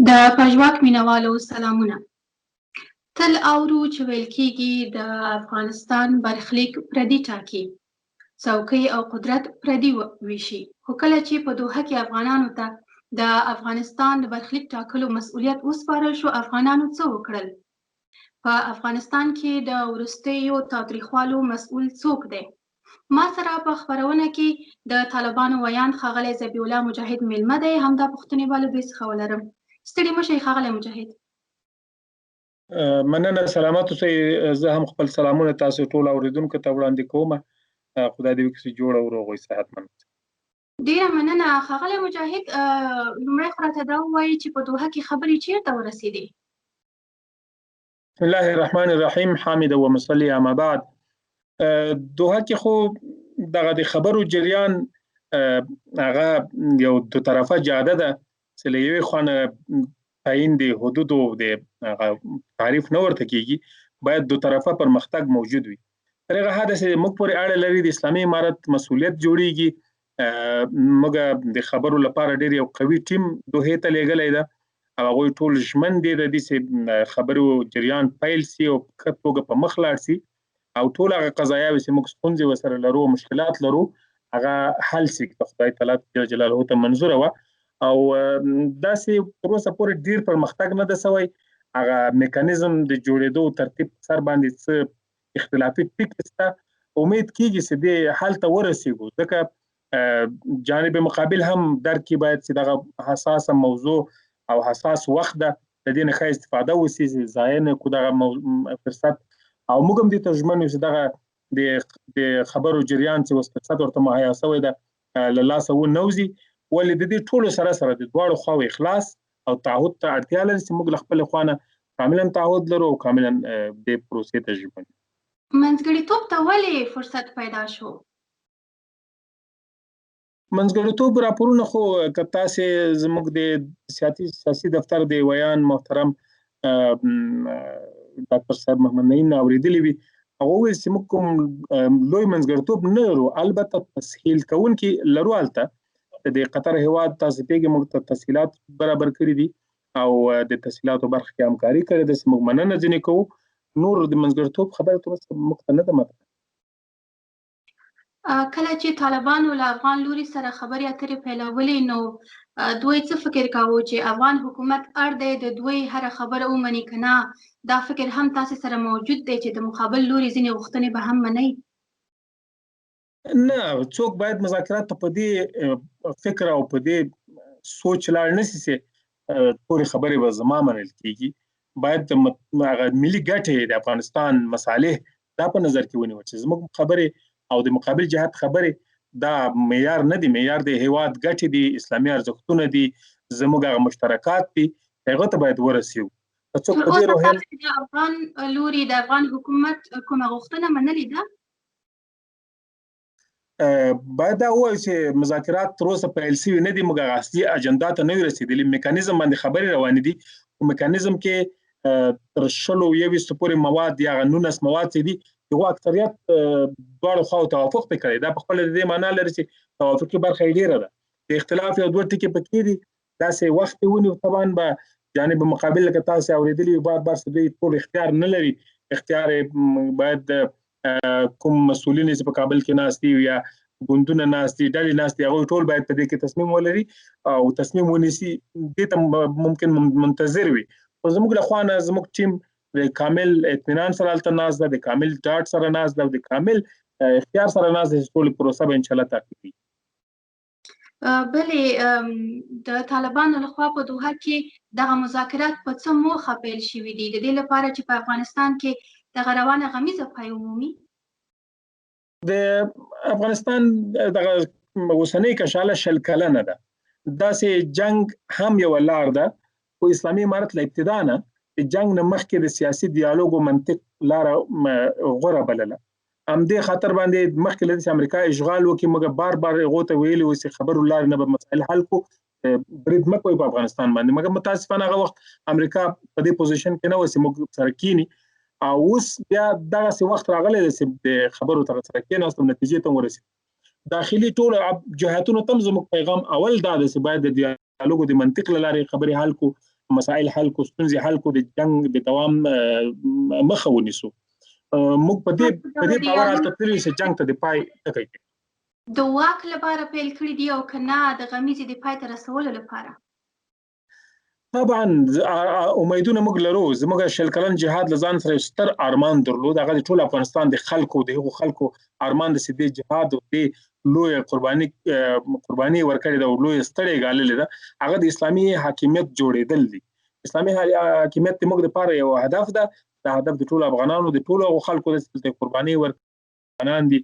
د پژواک مینوالو سلامونه. تل اورو چې ویل کیږي د افغانستان برخلیک پردي ټاکي، څوکۍ او قدرت پردي ویشي، خو کله چې په دوحه کې افغانانو ته د افغانستان د برخلیک ټاکلو مسؤلیت وسپارل شو، افغانانو څه وکړل؟ په افغانستان کې د وروستیو تاوتریخوالو مسؤل څوک دی؟ ما سره په خپرونه کې د طالبانو ویاند ښاغلی ذبیح الله مجاهد میلمه دی. همدا پوښتنې به له دوی څخه ولرم. ستړي مه شئ ښاغلی مجاهد. مننه، سلامت اوسئ. زه هم خپل سلامونه تاسو ټول اوریدونکو ته وړاندې کوم. خدای دې وکړي چې جوړ او روغ وئ، صحتمند. ډیره مننه ښاغلی مجاهد. لومړی خو راته دا ووایئ چې په دوحه کې خبرې چیرته ورسېدې؟ بسم الله الرحمن الرحیم، حامد و مصلی، اما بعد. دوحه کې خو دغه د خبرو جریان هغه یو دو طرفه جاده ده چې له یوې خوا نه تعین د حدودو د هغه تعریف نه ورته کیږي، باید دو طرفه پرمختګ موجود وي. تر هغه حده چې موږ پورې اړه لري د اسلامي امارت مسولیت جوړیږي. موږ د خبرو لپاره ډیر یو قوي ټیم دوحې ته لیږلی ده او هغوی ټول ژمن دي د دې چې خبرو جریان پیل سي او په ښه توګه په مخ لاړ سي او ټول هغه قضایاوې چې موږ ستونزې ورسره لرو او مشکلات لرو هغه حل سي، که خدای تعالی جل جلاله ته منظوره وه. او داسې تر اوسه پورې ډیر پرمختګ نه ده سوی. هغه میکانیزم د جوړېدو ترتیب سر باندې څه اختلافي ټکي شته. امید کیږي چې دې حل ته ورسیږو، ځکه جانب مقابل هم درک کړي باید چې دغه حساسه موضوع او حساس وخت ده، د دې نه ښه استفاده وشي چې ضایع نه کړو دغه فرصت. او موږ هم دې ته ژمن یو چې دغه د خبرو جریان چې اوس فرصت ورته مهیا شوی ده له لاسه ونه وځي. ولې د دې ټولو سره سره د دواړو خواو اخلاص او تعهد ته اړتیا لري چې موږ له خپلې خوا نه کاملا تعهد لرو او کاملا دې پروسې ته ژمن یو. منځګړیتوب ته ولې فرصت پیدا شو؟ منځګړیتوب راپورونه خو که تاسې زموږ د سیاسي دفتر د ویان محترم ډاکټر صاحب محمد نعیم نه اورېدلي وي، هغه وویل چې موږ کوم لوی منځګړیتوب نه لرو، البته تسهیل کوونکي لرو. هلته د قطر هیواد تاسې پوهېږئ موږ ته تسهیلات برابر کړي دي او د تسهیلاتو برخه کې همکاري کړې ده چې موږ مننه ځینې کوو. نور د منځګړیتوب خبره تر اوسه موږ ته نه ده مطرح. کله چې طالبانو له افغان لوري سره خبرې اترې پیلولې، نو دوی څه فکر کاوه چې افغان حکومت اړ دی د دوی هره خبره ومني که نه؟ دا فکر هم تاسې سره موجود دی چې د مقابل لوري ځینې غوښتنې به هم منئ؟ نه، څوک باید مذاکرات ته په دې فکر او په دې سوچ لاړ نه شي چې ټولې خبرې به زما منل کیږي. باید هغه ملي ګټې د افغانستان مصالح دا په نظر کې ونیول چې زموږ خبرې او د مقابل جهت خبرې دا معیار نه دي. معیار د هیواد ګټې دي، اسلامي ارزښتونه دي، زموږ هغه مشترکات دي، هغه ته باید ورسیو. که څوک تر په دې اوسه روحیه تاسې د افغان لوري د افغان حکومت کومه غوښتنه منلې ده؟ باید دا ووایو چې مذاکرات تر اوسه پیل شوي نه دي، موږ هغه اصلي اجنډا ته نه یو رسېدلي. میکانیزم باندې خبرې روانې دي، خو میکانیزم کې تر 20 21 پورې مواد یا هغه 19 مواد چې دي هغو اکثریت دواړو خواو توافق پرې کړی. دا په خپله د دې معنا لري چې توافقي برخه یې ډېره ده. د اختلاف یو دوه ټکي پکې دي، داسې وخت یې ونیو. طبعا به جانب مقابل لکه تاسې اورېدلي وي بار بار چې دوی ټول اختیار نه لري، اختیار باید کوم مسؤلین چې په کابل کې ناست دي یا ګوندونه ناست دي، ډلې ناست دي، هغوی ټول باید په دې کې تصمیم ولري او تصمیم ونیسي. دې ته ممکن منتظر وي. خو زموږ له خوا نه زموږ ټیم د کامل اطمینان سره هلته ناست ده، د کامل ډاډ سره ناست ده او د کامل اختیار سره ناست ده چې ټولې پروسه به انشاءالله تعقیبېږي. بلې، د طالبانو لخوا په دوحه کې دغه مذاکرات په څه موخه پیل شوي دي؟ د دې لپاره چې په افغانستان کې دغه روانه غمیزه پای ومومي؟ د افغانستان دغه اوسنۍ کشاله 20 کلنه ده. داسې جنگ هم یوه لار ده، خو اسلامي امارت له ابتدا نه د جنگ نه مخکې د سیاسي دیالوګ او منطق لاره غوره بلله. همدې خاطر باندې مخکې له دې چې امریکا اشغال وکړي موږ بار بار هغو ته ویلي وو چې خبرو لارې نه به مسایل حل کړو، برید مه کوئ په افغانستان باندې. مګر متاسفانه هغه وخت امریکا په دې پوزیشن کې نه وه چې موږ سره کیني او اوس بیا دغسې وخت راغلی دی چې د خبرو تر سره کېناستو نتیجې ته ورسېدو. داخلي ټولو جهتونو ته هم زموږ پیغام اول دا دی چې باید د دیالوګ د منطق له لارې خبرې حل کړو، مسایل حل کو، ستونزې حل کو، د جنگ د دوام مخه ونیسو. موږ په دې باور هلته تللي چې جنگ ته د پای ټکی د واک لپاره پیل کړی دی او که نه د غمیزې د پای ته رسولو لپاره؟ طبعا امیدونه موږ لرو. زموږ 20 کلن جهاد له ځان سره یو ستر ارمان درلود، هغه د ټول افغانستان د خلکو، د هغو خلکو ارمان د چې دې جهاد او دې لویه قرباني ورکړې ده او لویه ستړې ګاللې ده، هغه د اسلامي حاکمیت جوړېدل دي. اسلامي حاکمیت د موږ لپاره یو هدف ده، دا هدف د ټولو افغانانو، د ټولو هغو خلکو ده چې قرباني ورکړي دي،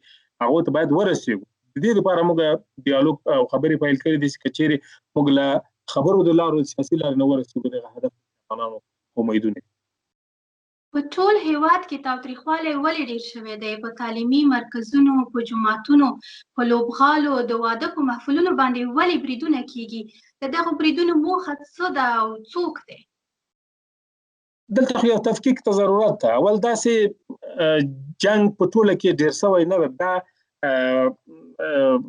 هغو ته باید ورسېږو. د دې لپاره موږ ډیالوګ او خبرې پیل کړې دي چې که چیرې موږ له خبرو د لارو سیاسي لارې نه ورسېږو، دغه هدف افغانانو امیدونه. په ټول هیواد کې تاوتریخوالی ولې ډېر شوی دی؟ په تعلیمي مرکزونو، په جوماتونو، په لوبغالو، د واده په محفلونو باندې ولې بریدونه کیږي؟ د دغو بریدونو موخه څه ده او څوک دی؟ دلته خو یو تفکیک ته ضرورت ده. اول داسې جنگ په ټوله کې ډېر سوی نه ده، دا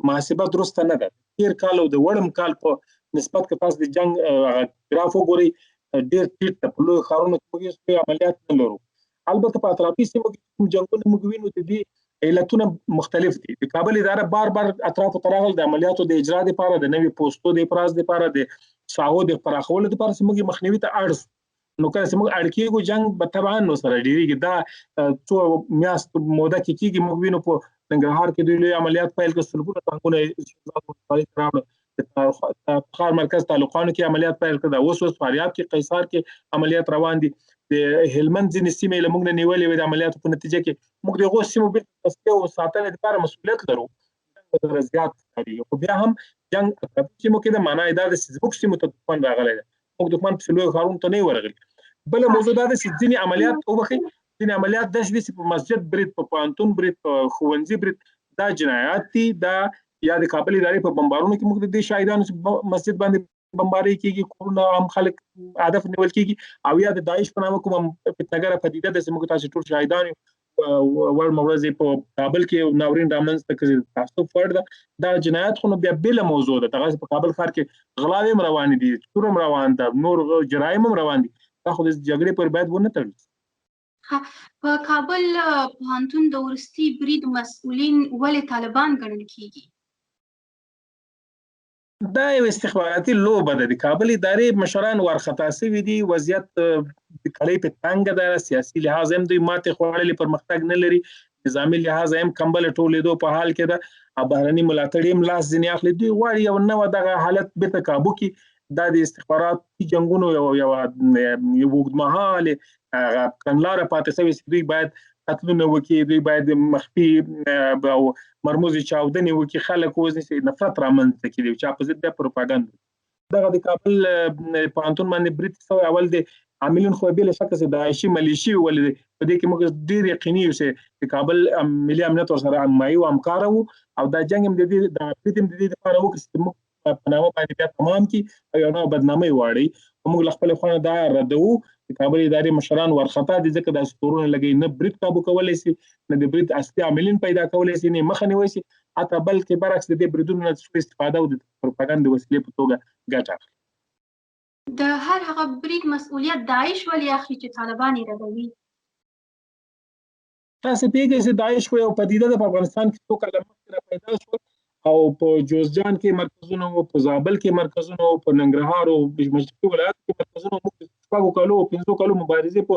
محاسبه درسته نه ده. تېر کال او د وړم کال په نسبت که تاسو د جنگ هغه ګراف وګورئ ډېر ټیټ ده. په لویو ښارونو کې موږ هېڅ لوی عملیات نه لرو. البته په اطرافي سیمو کې کوم جنګونه موږ وینو د دې علتونه مختلف دي. د کابل اداره بار بار اطرافو ته راغله د عملیاتو د اجرا لپاره، د نوي پوستو د افراز لپاره، د ساحو د پراخولو لپاره چې موږ یې مخنیوي ته اړ شو. نو کله چې موږ اړ کېږو جنګ به طبعا نو سره ډېرېږي. دا څو میاشت موده کې کېږي. موږ وینو په ننګرهار کې دوی لوی عملیات پیل کړل، سلګونه ټانکونه یې ولسوالۍ ته راوړل، د تخار مرکز تعلقانو کې عملیات پیل کړل، اوس اوس فاریاب کې، قیصار کې عملیات روان دي. د هلمند ځینې سیمې له موږ نه نیولې وې. د عملیاتو په نتیجه کې موږ د هغو سیمو بېرته تصفیه او ساتنې لپاره مسؤلیت لرو. سره زیات ښکارېږي، خو بیا هم جنګ اطرافي سیمو کې ده. معنا یې دا ده چې زموږ سیمو ته دښمن راغلی دی، موږ دښمن پسې لویو ښارونو ته نه یو ورغلي. بله موضوع دا ده چې ځینې عملیات وبخښئ، ځینې عملیات داسې دي چې په مسجد برید، په پوهنتون برید، په ښوونځي برید، دا جنایات دي. دا یا د کابل ادارې په بمبارونو کې موږ د دې شاهدانو چې مسجد باندې بمبارۍ کېږي، کورونه عام خلک هدف نیول کېږي، او یا د داعش په نامه کومه فتنهګره پدیده ده چې موږ تاسې ټول شاهدان یو. وړمه ورځ یې په کابل کې یو ناورین رامنځته کړ، د تاسف وړ ده. دا جنایت خو نو بیا بېله موضوع ده. دغسې په کابل ښار کې غلاوې هم روانې دي، چور هم روان ده، نور جرایم هم روان دي. دا خو د جګړې پورې باید ونه تړل شي. په کابل پوهنتون د وروستي برید مسؤلین ولې طالبان ګڼل کیږي؟ دا یو استخباراتي لوبه ده. د کابل ادارې مشران وارخطا سوي دي، وضعیت د کړۍ په تنګه ده، سیاسي لحاظ هم دوی ماتې خوړلې، پرمختګ نه لري، نظامي لحاظ هم کمبله ټولېدو په حال کې ده، او بهرني ملاتړي هم لاس ځینې اخلي. دوی غواړي یو نوی دغه حالت بېرته کابو کړي. دا د استخباراتي جنګونو یو اوږدمهالې هغه کړنلاره پاتې سوې چې دوی باید قتلونه وکړي، دوی باید مخفي او مرموزې چاودنې وکړي، خلک ووژني چې نفرت رامنځته کړي، د چا په ضد بیا پروپاګند وکړي. دغه د کابل پوهنتون باندې برید سوی، اول د عاملین خو بې له شکه چې داعشي ملیشي ولې دي، په دې کې موږ ډېر یقیني یو چې د کابل ملي امنیت ورسره هممایي او همکاره وو، او دا جنګ هم د دې، دا برید هم د دې لپاره وکړي چې موږ په نامه باندې بیا تمام کړي او یو نوې بدنامۍ واړوي. خو موږ له خپلې خوا نه دا ردوو. د کابل ادارې مشران وارخطا دي، ځکه داسې تورونه لګوي، نه برید قابو کولی شي، نه د برید اصلي عاملین پیدا کولی شي، نه یې مخه نیولی شي، حتی بلکې برعکس د دې بریدونو نه سوء استفاده او د پروپاګند د وسیلې په توګه ګټه اخلي. د هر هغه برید مسؤلیت داعش ولې اخلي چې طالبان یې ردوي؟ تاسې پوهېږئ چې داعش خو یو پدیده ده په افغانستان کې څو کاله مخکې را پیدا شو، او په جوزجان کې مرکزونه وو، په زابل کې مرکزونه وو، په ننګرهار او مشرقي ولایت کې مرکزونه وو. موږ د شپږو کالو او پنځو کالو مبارزې په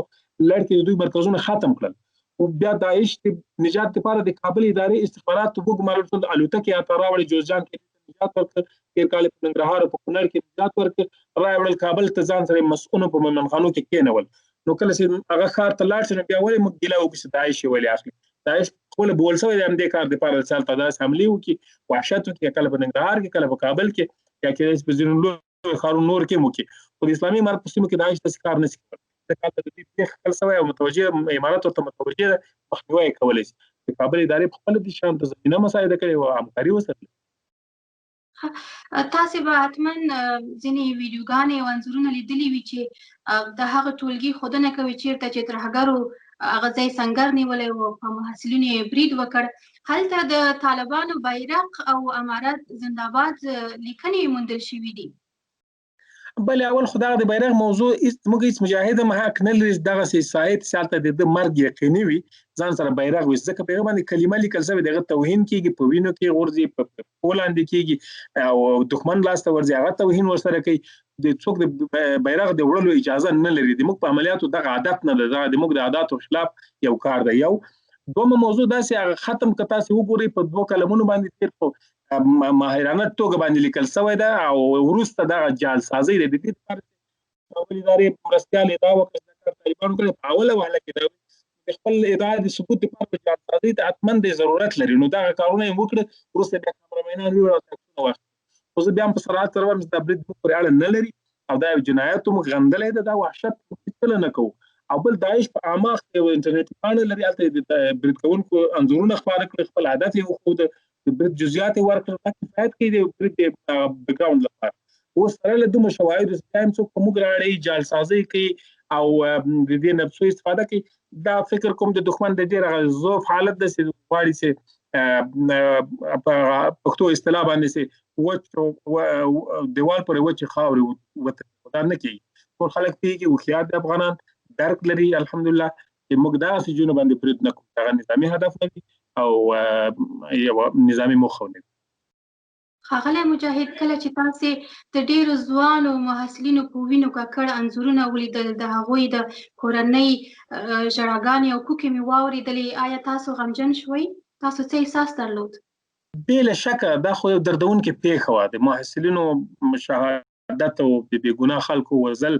لړ کې د دوی مرکزونه ختم کړل. خو بیا داعش د نجات لپاره د کابل ادارې استخبارات وګمارل شول، الوتکې هلته راوړې، جوزجان کې نجات ورکړ، تېر کال په ننګرهار او په کونړ کې نجات ورکړ، راوړل کابل ته، ځان سره یې مسؤلو په میمنخانو کې کېنول. نو کله چې هغه ښار ته لاړ شي، نو بیا ولې موږ ګیله وکړو چې داعش یې ولې اخلي؟ داعش خپله بول شوی دی همدې کار دپاره چې هلته داسې حملې وکړي، وحشت وکړي، کله په ننګرهار کې، کله په کابل کې، یا کېدای شي په ځینو لویو ښارونو نور کې هم وکړي. خو د اسلامي امارت په سیمو کې داعش داسې کار نه شي کولی. ځکه هلته د دوی پېښ کښل شوی او متوجه امارت ورته متوجه ده، مخنیوی یې کولی شي. د کابل ادارې په خپله دې شان ته زمینه مساعده کړې وه، همکاري ورسره لري. تاسې به حتما ځینې ویډیوګانې او انځورونه لیدلي وي چې د هغه ټولګي ښودنه کوي چیرته چې ترهګرو هغه ځای سنګر نیولی و، په محصلینو یې برید وکړ. هلته د طالبانو بیرق او امارت زنده‌باد لیکنې موندل شوي دي. بله، اول خو دغه د بیرغ موضوع، هیڅ موږ، هیڅ مجاهد هم حق نه لري دغسې ساحې ته چې هلته د ده مرګ یقیني وي، ځان سره بیرغ وي، ځکه په هغه باندې کلمه لیکل شوې، د هغه توهین کېږي، په وینو کې غورځي، په پښو لاندې کېږي او دښمن لاس ته ورځي، هغه توهین ورسره کوي. د څوک د بیرغ د وړلو اجازه نه لري. د موږ په عملیاتو دغه عادت نه ده، دغه د موږ د عاداتو خلاف یو کار دی. یو دومه موضوع داسې، هغه ختم که تاسې وګورئ په دوو قلمونو باندې تېر په ماهرانه توګه باندې لیکل شوی ده او وروسته دغه جعل سازۍ ده. د دې لپاره کابل ادارې مرستیال ادعا وکړه چې دا کار طالبانو کړی. په اوله وهله کې دا د خپل ادعا د ثبوت لپاره په جعل سازۍ ته حتما د ضرورت لري، نو دغه کارونه یې وکړه. وروسته بیا کامرامینان ویوړل او عکسونه واخیستل. خو زه بیا هم په صراحت سره وایم چې دا برید موږ پورې اړه نه لري او دا یو جنایت موږ غندلی دی، دا وحشت موږ هېڅکله نه کوو. او بل، داعش په اعماق کې یو انټرنیټي پاڼه لري، هلته یې د برید کوونکو انځورونه خپاره کړل، خپل هدف یې وښود، د برید جزئیات یې ورکړل. دا کفایت کوي د برید د بکګراونډ لپاره. اوس سره له دومره شواهدو بیا هم څوک په موږ راړوي، جعلسازۍ کوي او د دې نه سوء استفاده کوي، دا فکر کوم د دښمن د ډېر هغه ضعف حالت ده چې غواړي چې په پښتو اصطلاح باندې چې وچ دیوال پورې وچې خاورې وتړي. دا نه کېږي. ټول خلک پوهېږي، هوښیار دي افغانان، درک لري الحمدلله چې موږ دغسې جونو باندې برید نه کوو، هغه نظامي هدف نه وي او یوه نظامي موخه نه وي. ښاغلی مجاهد، کله چې تاسې د ډېرو ځوانو محصلینو په وینو ککړ انځورونه ولیدل، د هغوی د کورنۍ ژړاګانې او کوکې مې واورېدلې، آیا تاسو غمجن شوئ؟ تاسو څه احساس درلود؟ بې له شکه، دا خو یو دردونکې پېښه وه. د محصلینو شهادت او د بې ګناه خلکو وزل،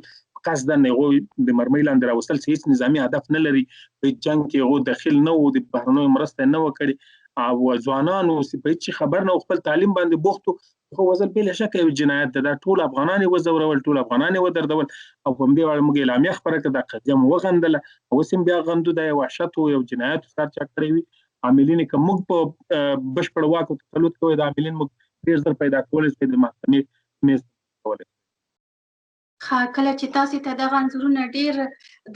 قصدا هغوی د مرمۍ لاندې راوستل چې هیڅ نظامي هدف نه لري، په هیڅ جنګ کې هغوی دخیل نه وو، د بهرنیو مرسته یې نه وه کړې او ځوانانو چې په هیڅ شي خبر نه وو، خپل تعلیم باندې بوخت وو، خو وزل بې له شکه یو جنایت ده. دا ټول افغانان یې وځورول، ټول افغانان یې ودردول او په همدې اړه موږ اعلامیه خپره کړه، دا قضیه مو وغندله او اوس هم بیا غندو. دا یو وحشت و، یو جنایت و، هر چا کړی وي. عاملین که موږ په بشپړ واک او تسلط کوي، دا عاملین موږ ډېر زر پیدا کولی شو، د محکمې میز کولی. ښه، کله چې تاسې ته دغه انځورونه ډېر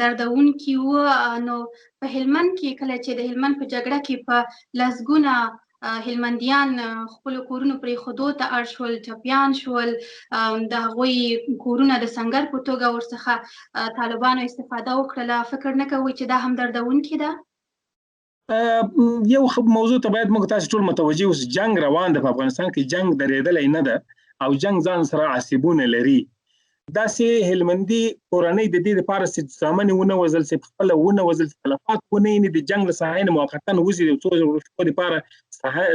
دردونکي وو، نو په هلمند کې کله چې د هلمند په جګړه کې په لسګونه هلمندیان خپلو کورونو پرېښودو ته اړ شول، ټپیان شول، د هغوی کورونه د سنګر په توګه ورڅخه طالبانو استفاده وکړله، فکر نه کوئ چې دا هم دردونکې ده؟ یو موضوع ته باید موږ تاسو ټول متوجه اوسو. جنگ روان ده په افغانستان کې، جنگ درېدلی نه ده او جنگ ځان سره عصیبونه لري. داسې هلمندي کورنۍ د دې لپاره چې زامن یې ونه وژل شي، خپله ونه وژل شي، تلفات ونه ویني، د جنګ له ساحې نه موقتاً وځي، د څو شپو لپاره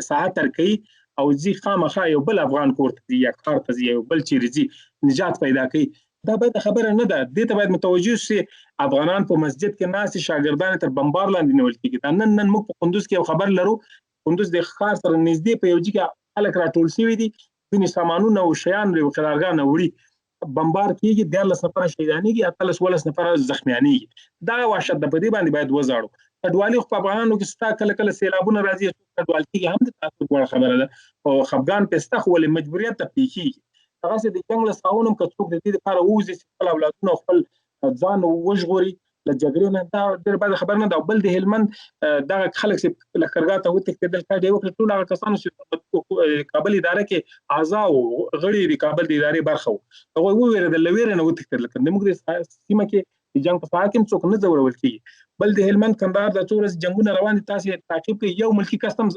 ساحه ترک کوي او ځي، خامخا یو بل افغان کور ته ځي یا ښار ته ځي یا یو بل چیرې ځي، نجات پیدا کوي. دا باید خبره نه ده، دې ته باید متوجه شي. افغانان په مسجد کې ناست شاګردان تر بمبار لاندې نیول کېږي. دا نن موږ په کندوز کې یو خبر لرو، کندوز د ښار سره نږدې په یو ځای کې خلک راټول شوي دي، ځینې سامانونه او شیان له یو قرارګاه نه وړي، بمبار کېږي، 13 نفره شهیدانېږي، 18 ولس نفره زخمیانېږي. دا وحشت ده، په دې باندې باید وزاړو. کډوالي خو په افغانانو کې ستا، کله کله سیلابونه راځي، کډوال کېږي، هم د تاسو وړ خبره ده او خفګان پې سته، خو ولې مجبوریت ته پېښېږي. هغسې د جنګ له ساحو نه هم که څوک د دې لپاره ووځي چې خپل اولادونه او خپل ځان وژغوري له جګړې نه، دا ډېره بده خبره نه ده. او بل د هلمند دغه خلک چې لښکرګاه ته وتښتېدل، کډې یې وکړې، ټول هغه کسانو چې کابل اداره کې اعضا وو، غړي د کابل د ادارې برخه وو، هغوی ووېرېدل، له وېرې نه وتښتېدل. که زموږ د سیمه کې د جنګ په ساحه کې هم څوک نه ځورول کېږي. بل د هلمند کندهار دا څو ورځې جنګونه روان دي، تاسې تعقیب کړئ، یو ملکي کس هم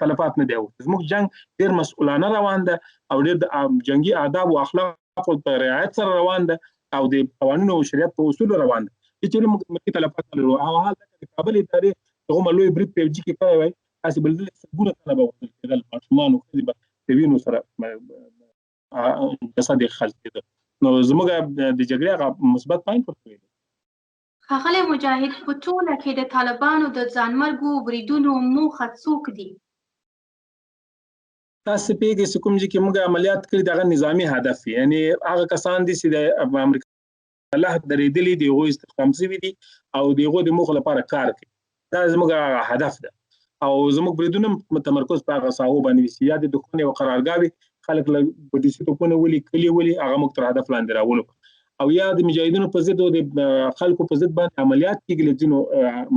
تلفات نه دی اوښتی. زموږ جنګ ډېر مسؤلانه روان ده او ډېر د جنګي آداب او اخلاقو په رعایت سره روان ده او د قوانینو او شریعت په اصولو روان ده، چې چېرې موږ ملکي تلفات نه لرو. او حال دا چې د کابل ادارې دغومره لوی برید په یو ځای کې کړی وای، تاسې به لیدلی سلګونه تنه به وژل کېدل، ماشومان او ښځې به د وینو سره جسد یې خلط کېده. نو زموږ د جګړې هغه مثبت پاینټ ورته ویلی. ښاغلی مجاهد، په ټوله کې د طالبانو د ځانمرګو بریدونو موخه څوک دي؟ تاسو پوهېږئ چې کوم ځای کې موږ عملیات کړي، دغه نظامي هدف وي، یعنې هغه کسان دي چې د امریکا له درېدلي دي، هغوی استخدام شوي دي او د هغو د موخو لپاره کار کوي. دا زموږ هغه هدف ده او زموږ بریدونه هم تمرکز په هغه ساحو باندې وي چې یا د دښمن یوه قرارګاه وي، خلک له بډیسي توپونه ولي، کلي ولي، هغه موږ تر هدف لاندې راولو، او یا د مجاهدینو په ضد او د خلکو په ضد باندې عملیات کېږي له ځینو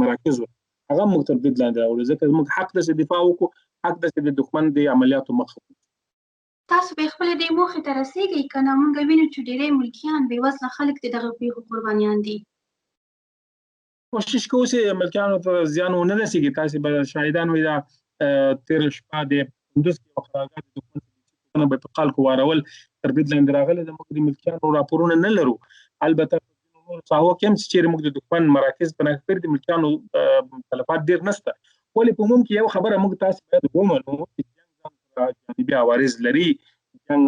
مراکزو، هغه موږ تر برید لاندې راولو، ځکه زموږ حق ده چې دفاع وکړو، حق ده چې د دښمن د عملیاتو مخه ونیسو. تاسو به خپلې دې موخې ته رسېږئ که نه؟ موږ وینو چې ډېری ملکیان، بېوزله خلک د دغو پېښو قربانیان دي. کوشش کوو چې ملکیانو ته زیان ونه رسېږي. تاسې به شاهدان وئ، دا تېره شپه د کندوز کې یوه قرارګاه د دښمن به په خلکو وارول تر برید لاندې راغلې ده. موږ د ملکیانو راپورونه نه لرو، البته په ځینو نورو ساحو کې هم چې چېرې موږ د دښمن مراکز په نښه کړي دي، ملکیانو تلفات ډېر نشته. ولې په عموم کې یو خبره موږ تاسې باید ومنو چې جنګ ځان سره جانبي عوارض لري، جنګ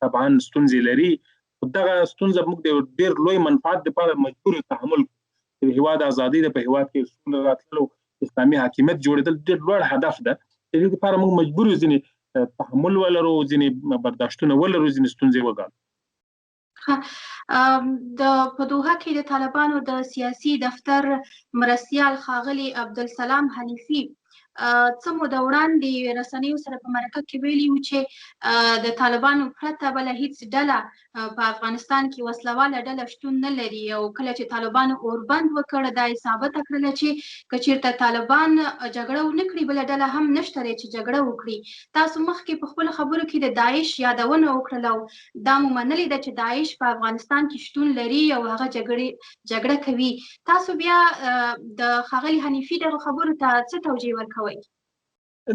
طبعا ستونزې لري، خو دغه ستونزه موږ د یو ډېر لوی منفعت دپاره مجبور یو تحمل کړو. د هېواد ازادي ده، په هېواد کې سوله راتللو، اسلامي حاکمیت جوړېدل ډېر لوړ هدف ده. د دې لپاره موږ مجبور یو ځینې تحمل ولرو، ځینې برداشتونه ولرو، ځینې ستونزې وګالو. د په دوحه کې د طالبانو د سیاسي دفتر مرستیال ښاغلي عبدالسلام حنیفي څه موده وړاندې رسنیو سره په مرکه کې ویلي وو چې د طالبانو پرته بله هیڅ ډله په افغانستان کې وسلواله ډله شتون نه لري، او کله چې طالبانو اوربند وکړ دا یې ثابته کړله چې که چیرته طالبان جګړه ونه کړي بله ډله هم نشته دی چې جګړه وکړي. تاسو مخکې په خپلو خبرو کې د داعش یادونه وکړله او دا مو منلې ده چې داعش په افغانستان کې شتون لري او هغه جګړه کوي. تاسو بیا د ښاغلي حنیفي دغو خبرو ته څه توجیه ورکوئ؟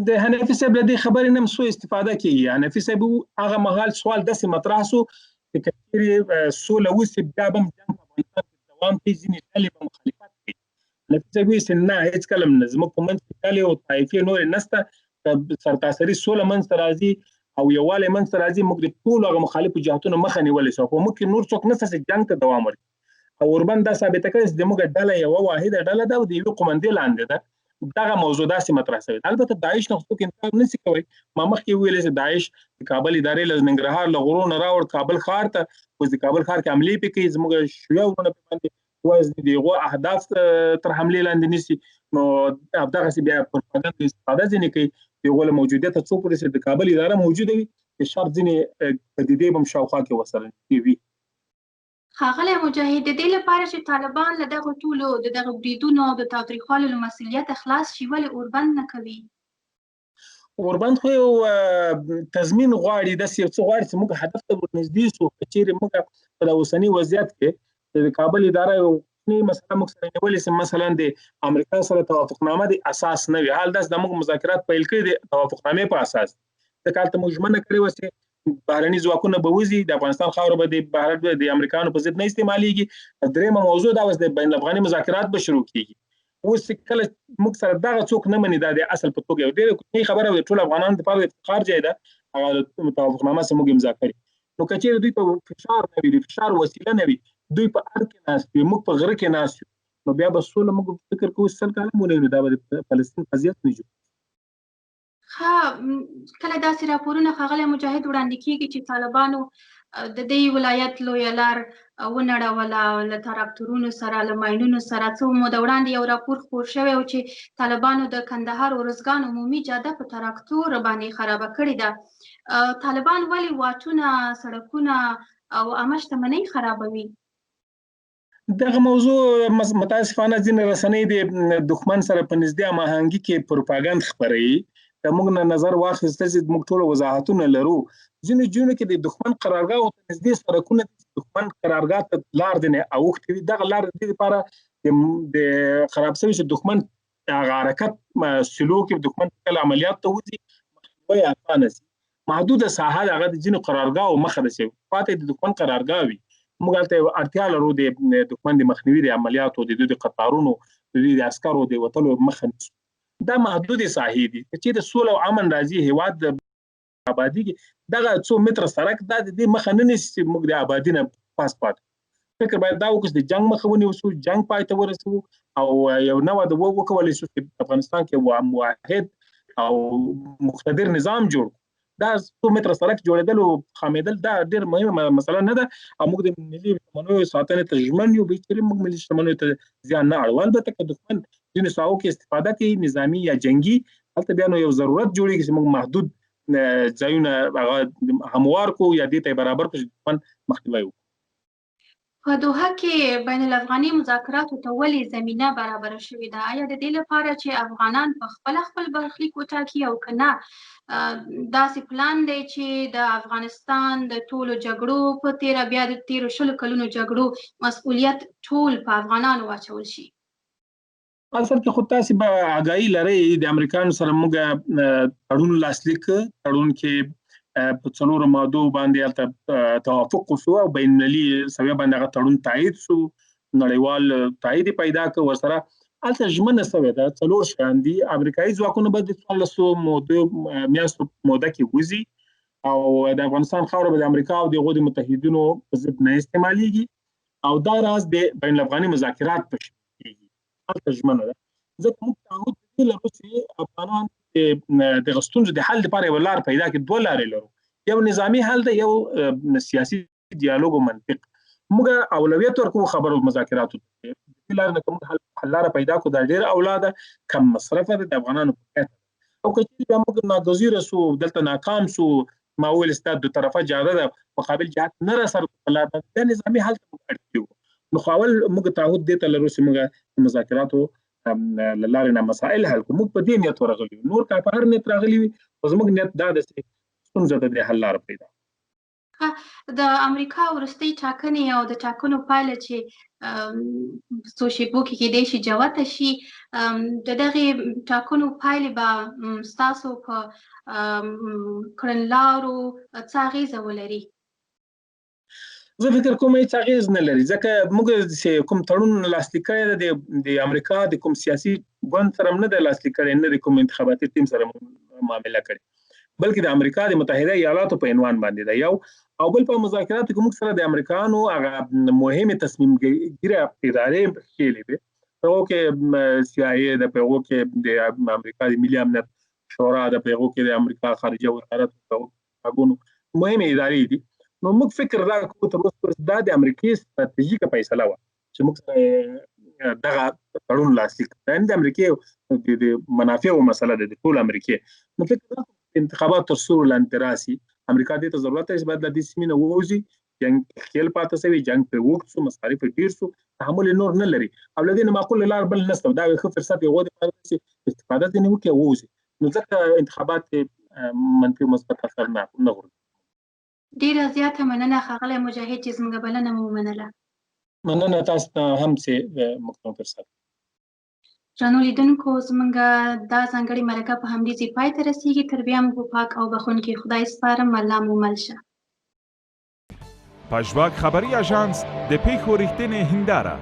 د حنیفي صاحب له دې خبرې نه هم سوء استفاده کېږي. حنیفي صاحب هغه مهال سوال داسې مطرح سو چې که چېرې سوله وسي بیا به هم جنګ په افغانستان کې دوام کوي، ځینې ډلې به مخالفت کوي. حنیفي صاحب ویل چې نه، هېڅکله هم نه، زموږ په منځ کې ډلې او طایفې نورې نشته، که سرتاسري سوله منځته راځي او یووالی منځته راځي، موږ د ټولو هغه مخالفو جهتونو مخه نیولی شو، خو موږ کې نور څوک نشته چې جنګ ته دوام ورکړي. او اوربند دا ثابته کړې چې زموږ ډله یوه واحده ډله ده او د یوې قومندې لاندې ده. دغه موضوع داسې مطرح شوې ده. البته داعش نه خو څوک انکار نه شي کولی. ما مخکې وویل چې داعش د کابل ادارې له ننګرهار له غرو نه راوړ کابل ښار ته، اوس د کابل ښار کې حملې پې کوي، زموږ شیعه وروڼه پې باندې وژني، د هغو اهداف تر حملې لاندې نیسي. نو دغسې بیا پروپاګند استفاده ځینې کوي، د هغو له موجودیته څو پورې چې د کابل اداره موجوده وي، د شرط ځینې پدیدې به هم شاوخوا کې ورسره نږدې وي. ښاغلی مجاهد، د دې لپاره چې طالبان له دغو ټولو د دغو بریدونو او د تاوتریخوالو له مسؤلیته خلاص شي، ولې اوربند نه کوي؟ اوربند خو یو تضمین غواړي، داسې یو څه غواړي چې موږ هدف ته ورنږدې شو. که چېرې موږ په دا اوسني وضعیت کې د کابل اداره یو کوچنۍ مسله موږ سره نیولې چې مثلا د امریکا سره توافقنامه د اساس نه وي، حال داسې د موږ مذاکرات پیل کړي د توافقنامې په اساس، ځکه هلته موږ ژمنه کړې وه چې بهرني ځواکونه به وځي، د افغانستان خاوره به د بهر د امریکانو په ضد نه استعمالیږي. درېیمه موضوع دا وه چې د بین الافغاني مذاکرات به شروع کیږي. اوس کله موږ سره دغه څوک نه مني، دا د اصل په توګه یو ډېره کوچنۍ خبره ده، د ټولو افغانانو لپاره د افتخار ځای ده، هغه توافقنامه چې موږ امضا کړې. نو که چېرې دوی په فشار نه وي، د فشار وسیله نه وي، دوی په ارګ کې ناست وي، موږ په غره کې ناست یو، نو بیا به سوله موږ فکر کوو 100 کاله هم ونه وینو، دا به د فلسطین قضیه نه جوړ. ښه، کله داسې راپورونه ښاغلی مجاهد وړاندې کیږي چې طالبانو د دې ولایت لویه لار ونړوله له تراکتورونو سره، له ماینونو سره. څو موده وړاندې یو راپور خپور شوی و چې طالبانو د کندهار ارزګان عمومي جاده په تراکتور باندې خرابه کړې ده. طالبان ولې واټونه، سړکونه او عامه شتمنۍ خرابوي؟ دغه موضوع متاسفانه ځینې رسنۍ د دښمن سره په نږدې هماهنګي کې پروپاګند خپروي. که موږ نه نظر واخیستل چې موږ ټول وضاحتونه لرو، ځینو ځایونو کې د دښمن قرارګاه ته نږدې سړکونه دي چې دښمن قرارګاه ته لار دې نه اوښتې وي، دغه لار د دې لپاره د خراب شوي چې دښمن هغه حرکت سلو کې دښمن کله عملیات ته وځي مخنیوی اسانه شي. محدوده ساحه ده، هغه د ځینو قرارګاهو مخه ده چې پاتې د دښمن قرارګاه وي. موږ هلته یو اړتیا لرو د دښمن د مخنیوي د عملیاتو، د دوی د قطارونو، د دوی د عسکرو د وتلو مخه نیسو. دا محدودې ساحې دي. که چېرې سوله او امن راځي، هېواد آبادیږي، دغه څو متره سړک دا د دې مخه نه نیسي چې موږ د آبادي نه پاس پاتې. فکر باید دا وکړو چې د جنګ مخه ونیسو، جنګ پای ته ورسوو او یو نوع د وکولی شو چې افغانستان کې واحد او مقتدر نظام جوړ کړو. دا څو متره سړک جوړېدل او خامېدل دا ډېر مهمه مسله نه ده او موږ د ملي شتمنیو ساتنې ته ژمن یو، به چېرې موږ ملي شتمنیو ته زیان نه اړوو. البته که دښمن ځینو ساحو کې استفاده کوي، نظامي یا جنګي، هلته بیا نو یو ضرورت جوړېږي چې موږ محدود ځایونه هغه هموار کړو یا دې ته برابر کړو چې دښمن مخنیوی وکړو. په دوحه کې بین الافغاني مذاکراتو ته ولې زمینه برابره شوې ده؟ آیا د دې لپاره چې افغانان په خپله خپل برخلیک وټاکي او که نه داسې پلان دی چې د افغانستان د ټولو جګړو، په تېره بیا د تېرو 20 کلونو جګړو مسؤلیت ټول په افغانانو واچول شي؟ اصل کې خو تاسو به آګاهي لرئ، د امریکانو سره موږ تړون لاسلیک، تړون کې په 4 مادو باندې هلته توافق وشو او بین المللي سویه باندې هغه تړون تایید شو، نړیوال تایید یې پیدا کړ. ورسره هلته ژمنه شوې ده، 4 شیان دي. امریکایي ځواکونه به د 14 میاشتو موده کې وځي او د افغانستان خاوره به د امریکا او د هغو د متحدینو په ضد نه استعمالیږي، او دا راز د بین الافغاني مذاکرات په شکل کېږي. هلته ژمنه ده، ځکه موږ تعهد دې لرو چې افغانان دغه ستونزو د حل لپاره یوه لار پیدا کړي. 2 لارې لرو، یو نظامي حل دی، یو سیاسي دیالوګ او منطق. موږ اولویت ورکوو خبرو مذاکراتو ته. دې لارې نه که موږ حل لاره پیدا کړو، دا ډېره اولا ده، کم مصرفه ده، د افغانانو په ګټه ده. او که چېرې بیا موږ ناګزیره سو، دلته ناکام سو، ما وویل چې دا دوطرفه جاده ده، مقابل جهت نه را سره په لار باندې، بیا نظامي حل ته موږ اړ کېږو. نو خو اول موږ تعهد دې ته لرو چې موږ د مذاکراتو له لارې نه مسائل حل کړو. موږ په دې نیت ورغلي یو، نور که په هر نیت راغلي وي، خو زموږ نیت دا دی چې ستونزه ته د حل لاره پیدا کړو. د امریکا وروستۍ ټاکنې او د ټاکنو پایله چې څو شېبو کې کېدای شي جوته شي، د دغې ټاکنو پایلې به ستاسو په کړنلارو څه اغېزه ولري؟ زه فکر کوم هیڅ اغېز نه لري، ځکه موږ چې کوم تړون لاسلیک کړی دی، د امریکا د کوم سیاسي ګوند سره هم نه دی لاسلیک کړی، نه د کوم انتخاباتي ټیم سره موږ معامله کړې، بلکې د امریکا د متحده ایالاتو په عنوان باندې دی. یو او بل په مذاکراتو کې موږ سره د امریکانو هغه مهمې تصمیم ګیره ادارې ښکېلې وې، په هغو کې سي آی ای ده، په هغو کې د امریکا د ملي امنیت شورا ده، په هغو کې د امریکا خارجه وزارت، په هغو کې پنټاګون مهمې ادارې دي. نو موږ فکر دا کوو تر اوسه پورې دا د امریکې ستراتیژیکه فیصله وه چې موږ سره دغه تړون لاسلیک کړ، یعنې د امریکې د منافعو مسله ده، د ټول امریکې. نو فکر دا کوو انتخابات تر سور لاندې راسي، امریکا دې ته ضرورت لري چې باید له دې سیمې نه ووځي، جنګ ښکېل پاتې شوی، جنګ پرې اوږد شو، مصارف یې ډېر شو، تحمل یې نور نه لري، او له دې نه معقوله لار بل نشته. دا یو ښه فرصت یې غوښتي چې استفاده ځینې وکړي او ووځي. نو ځکه انتخابات یې منفي مثبت اثر نه غورځوي. ډېره زیاته مننه ښاغلی مجاهد چې زموږ بلنه مو ومنله. مننه تاسو ته هم چې موږ ته فرصت. درنو لیدونکو، زموږ دا ځانګړې مرکه په همدې ځای پای ته رسیږي. تر بیا مو په پاک او بخښونکي خدای سپارم. الله مو مل شه. پژواک خبري اژانس د پېښو رښتینې هنداره.